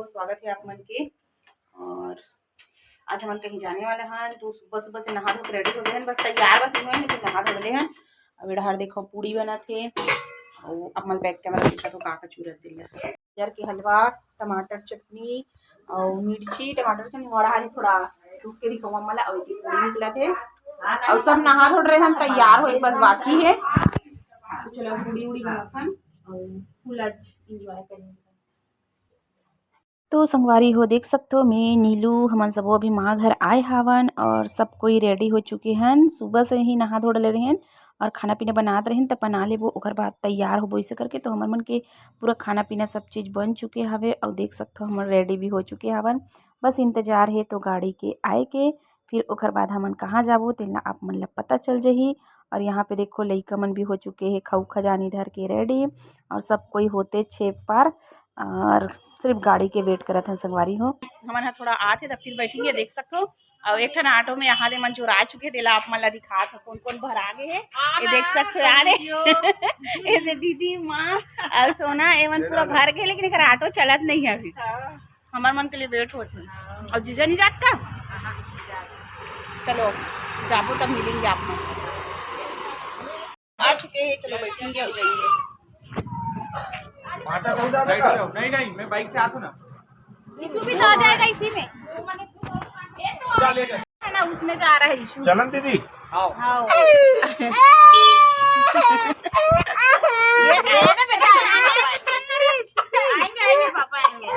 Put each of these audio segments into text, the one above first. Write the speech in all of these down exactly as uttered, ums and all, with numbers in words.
स्वागत हे आप मन के। और आज हमन कहीं जाने वाला हन, तो सुबह सुबह से नहा धो के ready हो गए हन, बस तैयार बस नहीं होए, लेकिन नहा धो ले हन। अब इधर देखो पूड़ी बनत हे, और अब मैं back camera दिखा तो का का चूरत दिल। गाजर के हलवा, टमाटर चटनी और मिर्ची, टमाटर चटनी, वड़ा हरी थोड़ा टूट के दिखाऊँ अम्मा ला, और ये पूड़ी निकलत हे, और सब नहा धो रहे हन, तैयार होए बस बाकी हे। तो चलो पूड़ी उड़ी बनाथन और full आज enjoy करेंगे। तो संगवारी हो, देख सकथो, मैं, नीलू, हमन सबो अभी माँ घर आए हावन और सब कोई ready हो चुके हन। सुबह से ही नहा धो डले रहेन और खाना पीना बनात रहेन, त बना लेबो, ओकर बाद तैयार होबो, इसे करके। तो हमर मन के पूरा खाना पीना सब चीज़ बन चुके हवे और देख सकथो, हमन ready भी हो चुके हावन। बस इंतजार हे तो गाड़ी के आए के, फिर ओकर बाद हमन कहाँ जाबो, तेला आप मन ला पता चल जही। और यहाँ पे देखो, लइका मन भी हो चुके हे खऊ खजानी धर के ready, और सब कोई होते छे पार, और सिर्फ गाड़ी के wait करत हन संगवारी हो। हमन ह थोड़ा आत हे, तब फिर बैठेंगे, देख सकथो। और एक ठन auto में यहाँ ले मन जोर आ चुके हे, तेला आप मन ला दिखात हन, कौन कौन भरा गे हे, ये देख सकथो यार। ये दे दीदी, माँ और सोना, ये मन पूरा भर गे, लेकिन एकर auto चलत नहीं है अभी। हमर मन के लिए wait होत हे। और जीजा नहीं जात का? चलो, जाबो तब मिलेंगे आप मन। आ चुके हैं, चलो बैठेंगे और जाएंगे। नहीं, नहीं, मैं bike से आता हूँ ना। यीशु भी तो आ जाएगा इसी में। है ना, उसमें जा रहा है यीशु। चलन दीदी, आओ। आओ। ये, ये ना बेटा, आएंगे, आएंगे, पापा आएंगे।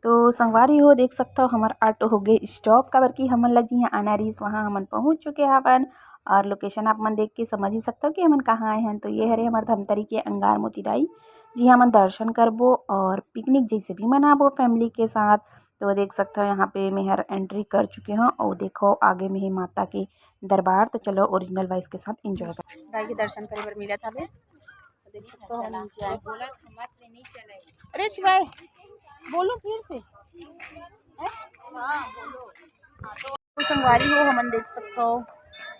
तो संगवारी हो, देख सकथव, हमर auto हो गे stop, काबर कि हमन ला जिहाँ आना रहिस, वहाँ हमन पहुँच चुके हवन। और location आप मन देख के समझ ही सकथव कि हमन कहाँ आए हन। तो ये हरे हमर धमतरी के अंगार मोती दाई, जिहाँ हमन दर्शन करबो और picnic जैसे भी मनाबो family के साथ। तो देख सकथव, यहाँ पे मैं हर entry कर चुके हव और देखो आगे में हे माता के दरबार। तो चलो original voice के साथ enjoy कर। दाई के दर्शन करे बर मिलत हवे। देख सकथव, हम नीचे आए। अरे शिवाय, बोलो फिर से। हैं? तो संगवारी हो, हमन देख सकथव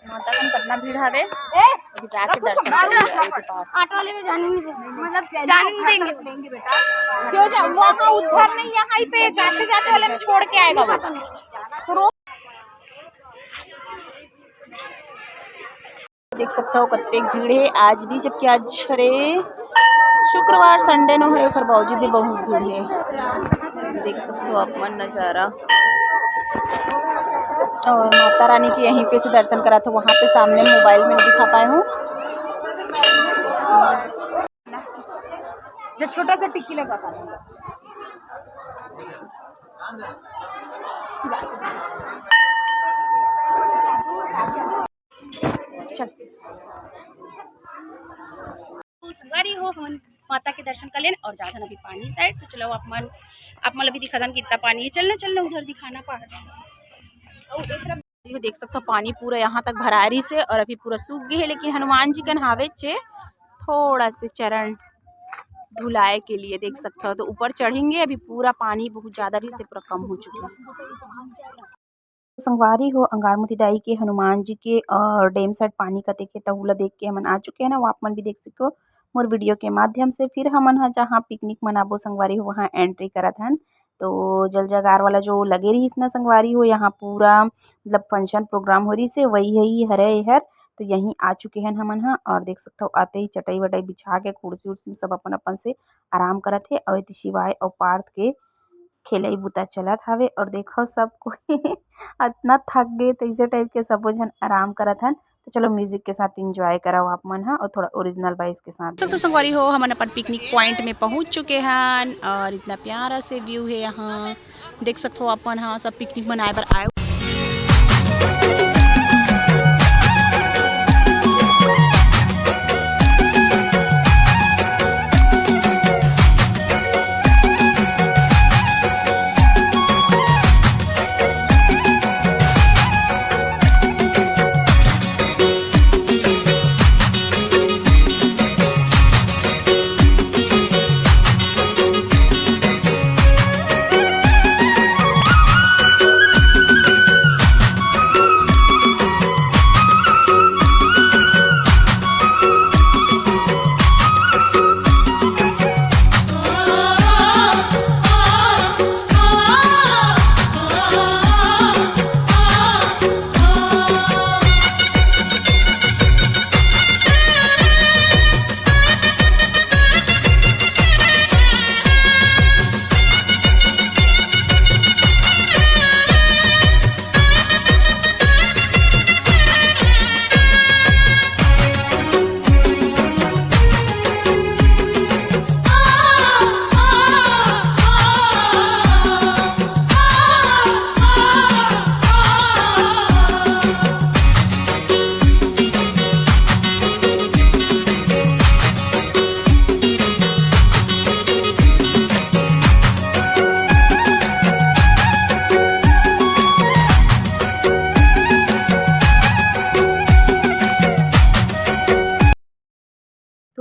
माता कन कतना भीड़ हवे। अभी जाके दर्शन करेंगे। ऑटो वाले को जाने नहीं देंगे, मतलब जाने नहीं देंगे। क्यों जा-, वहाँ उद्धार नहीं, यहाँ ही पे जाते जाते वाले में छोड़ के आएगा वो। तो रो- देख सकथव कतेक भीड़ हे आज भी, जबकि आज हरे शुक्रवार, Sunday नो हरे, ओकर बावजूद भी बहुत भीड़ हे। देख सकथव आप मन नजारा। और माता रानी के यहीं पे से दर्शन करा था, वहाँ पे सामने mobile में नहीं दिखा पाए हूँ। जो छोटा सा टिक्की लगा था। चल। संगवारी हो, हमन माता के दर्शन कर लेन और जाथन अभी पानी side। तो चलो आप मन, आप मन अभी दिखा दन कितना पानी है। चलना, चलना उधर दिखाना पहाड़। ये देख सकथव पानी पूरा यहाँ तक भरा रहिस हे और अभी पूरा सूख गे हे, लेकिन हनुमान जी कन हावे चे थोड़ा से चरण धुलाए के लिए देख सकथव। तो ऊपर चढ़ेंगे, अभी पूरा पानी बहुत ज्यादा रहिस हे, पूरा कम हो चुका है। संगवारी हो, अंगारमती दाई के, हनुमान जी के और dam side पानी कतेक हे, तहू ला देख के हमन आ चुके हैं ना, वो आप मन भी देख सको मोर video के माध्यम से। फिर हमन ह जहाँ picnic मनाबो संगवारी हो, वहाँ entry करत हन। तो जल जगार वाला जो लगे रहिस ना संगवारी हो, यहाँ पूरा मतलब function program हो रहिस हे, वही है, ये हरे एहर। तो यहीं आ चुके हन हमन ह और देख सकथव, आते ही चटाई वटाई बिछा के कुर्सी उर्सी में सब अपन अपन से आराम करत हे। और एती शिवाय और पार्थ के खेलई बुता चलत हावे और देखो सब कोई अतना थक गे, तइसे type के सबो झन आराम करत हन। तो चलो music के साथ enjoy करव आप मन ह और थोड़ा original voice के साथ। सब तो संगवारी हो, हमन अपन picnic point में पहुंच चुके हन और इतना प्यारा से view है यहाँ, देख सकथो अपन ह सब picnic मनाए बर आए।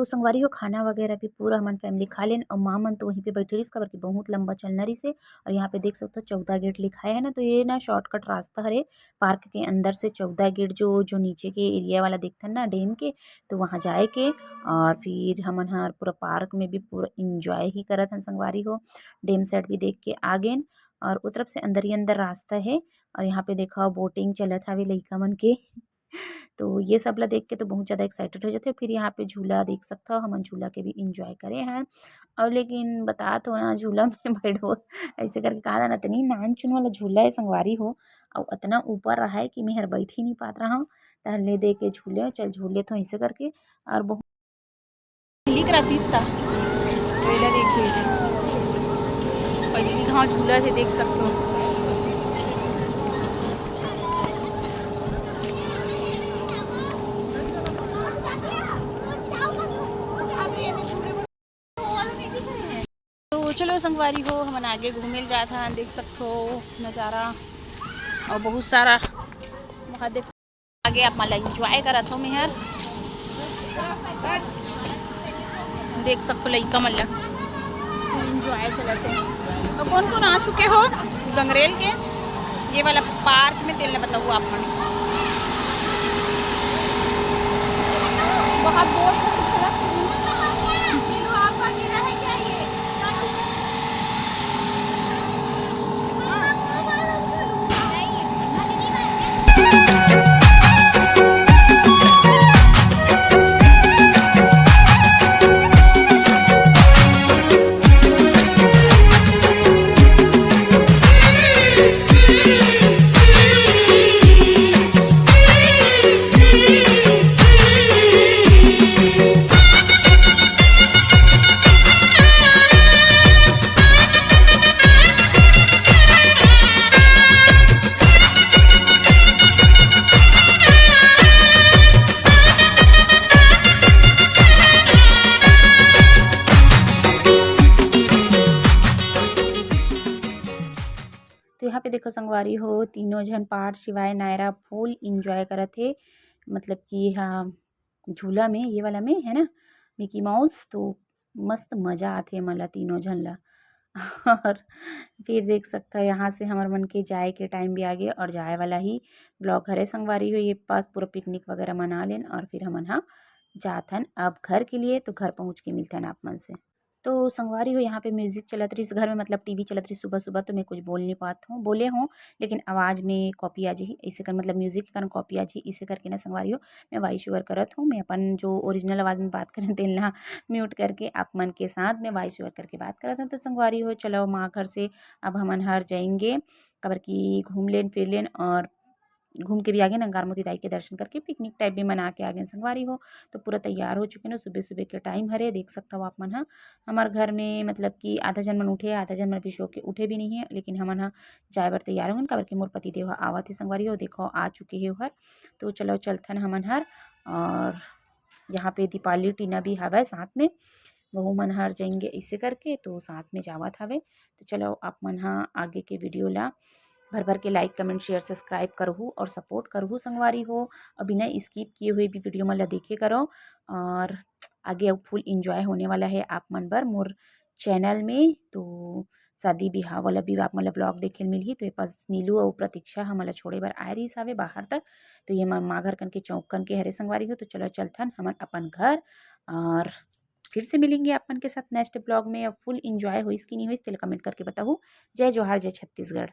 तो संगवारी हो, खाना वगैरह भी पूरा हमन फैमिली खा लेन, और माँ मन तो वहीं पे बैठे रहिस, काबर कि बहुत लंबा चलना रहिस हे। और यहाँ पे देख सकते हो, चौदह गेट लिखाए है ना, तो ये ना शॉर्टकट रास्ता हरे पार्क के अंदर से। चौदह गेट जो, जो नीचे के एरिया वाला देखथन ना डैम के, तो वहाँ जाए के, और फिर हमन हर पूरा पार्क में भी पूरा इंजॉय ही करत हन संगवारी हो, डैम सेट भी देख के आ गेन। और उ तरफ से अंदर ही अंदर रास्ता है। और यहाँ पे देखा, बोटिंग चलत हवे लइका मन के। तो ये सब ला देख के तो बहुत ज़्यादा एक्साइटेड हो जाथे। फिर यहाँ पे झूला देख सकथव, हमन झूला के भी इंजॉय करे हन। और लेकिन बता तो ना, झूला में बैठो ऐसे करके कहा था ना, इतनी नान चुन वाला झूला है संगवारी हो, और इतना ऊपर रहा है कि मैं हर बैठ ही नहीं पात रहा हूँ। तहले दे के झूले, चल झूले तो ऐसे करके। और बहुत लीक रहतीस ता ट्रेलर एक ही पहली घाव झूला थे, देख सकते हो। तो चलो संगवारी हो, हमन आगे घूमे ल जात हन, देख सकते हो नज़ारा और बहुत सारा महादेव। आगे आप मन ला इंजॉय करत हो मेहर, देख सकते हो लइका मन ला इंजॉय चलत है। तो कौन कौन आ चुके हो गंगरेल के ये वाला पार्क में, तेल न बताऊ आप मन। बहुत बोर तो यहाँ पे देखो संगवारी हो, तीनों झन पार्थ, शिवाय, नायरा फुल इंजॉय करत हे। मतलब कि हाँ, झूला में, ये वाला में है ना, मिकी माउस, तो मस्त मज़ा आथे एमन ला, तीनों झन ला। और फिर देख सकता है, यहाँ से हमर मन के जाए के टाइम भी आ गए और जाए वाला ही ब्लॉग हरे संगवारी हो। ये पास पूरा पिकनिक वगैरह मना लेन और फिर हमन हा जाथन अब घर के लिए। तो घर पहुँच के मिलथन आप मन से। तो संगवारी हो, यहाँ पे म्यूजिक चलत रहिस घर में, मतलब टीवी चलत रहिस सुबह सुबह, तो मैं कुछ बोल नहीं पात हूँ, बोले हूँ लेकिन आवाज़ में कॉपी आ जाही, इसे कर मतलब म्यूजिक के कारण कॉपी आ जाही, इसे करके ना संगवारी हो, मैं वॉइस ओवर करत हूँ। मैं अपन जो ओरिजिनल आवाज़ में बात करें तेन ला म्यूट करके आप मन के साथ में वॉइस ओवर करके बात करत हूँ। तो संगवारी हो, चलो माँ घर से अब हमन हर जाएंगे, काबर कि घूम लेन फिर लेन और घूम के भी आ गेन, अंगार मोती दाई के दर्शन करके पिकनिक टाइप भी मना के आ गेन संगवारी हो। तो पूरा तैयार हो चुके ना, सुबह सुबह के टाइम हरे, देख सकता हो आप मन हा। हमार घर में मतलब कि आधा जन मन उठे, आधा जन मन भी सो के उठे भी नहीं है, लेकिन हमन हा जाए बर तैयार हो गेन, काबर कि मोर पति देव हा आवत हे संगवारी हो। देखो आ चुके हे ओहर। तो चलो चलथन हमन हर। और यहाँ पे दीपाली टीना भी हवय साथ में, वहू मन हर जाएंगे इसे करके, तो साथ में जावत हवे। तो चलो आप मन हा आगे के वीडियो ला भर भर के लाइक, कमेंट, शेयर, सब्सक्राइब करहू और सपोर्ट करहू संगवारी हो। और बिना स्किप किए हुए भी वीडियो मन ला देखे करो और आगे अब फुल इंजॉय होने वाला है आप मन बर मोर चैनल में। तो शादी बिहाव वाला भी आप मन ला व्लॉग देखे ल मिलही। तो ये पास नीलू और प्रतीक्षा हमन ला छोड़े बर आए रहिस हवे बाहर तक। तो ये मन माँ घर कन के चौक कन के हरे संगवारी हो। तो चलो चलथन हमन अपन घर और फिर से मिलेंगे आप मन के साथ नेक्स्ट ब्लॉग में। अब फुल इंजॉय होइस कि नहीं होइस, तेला कमेंट करके बताहू। जय जोहार, जय छत्तीसगढ़।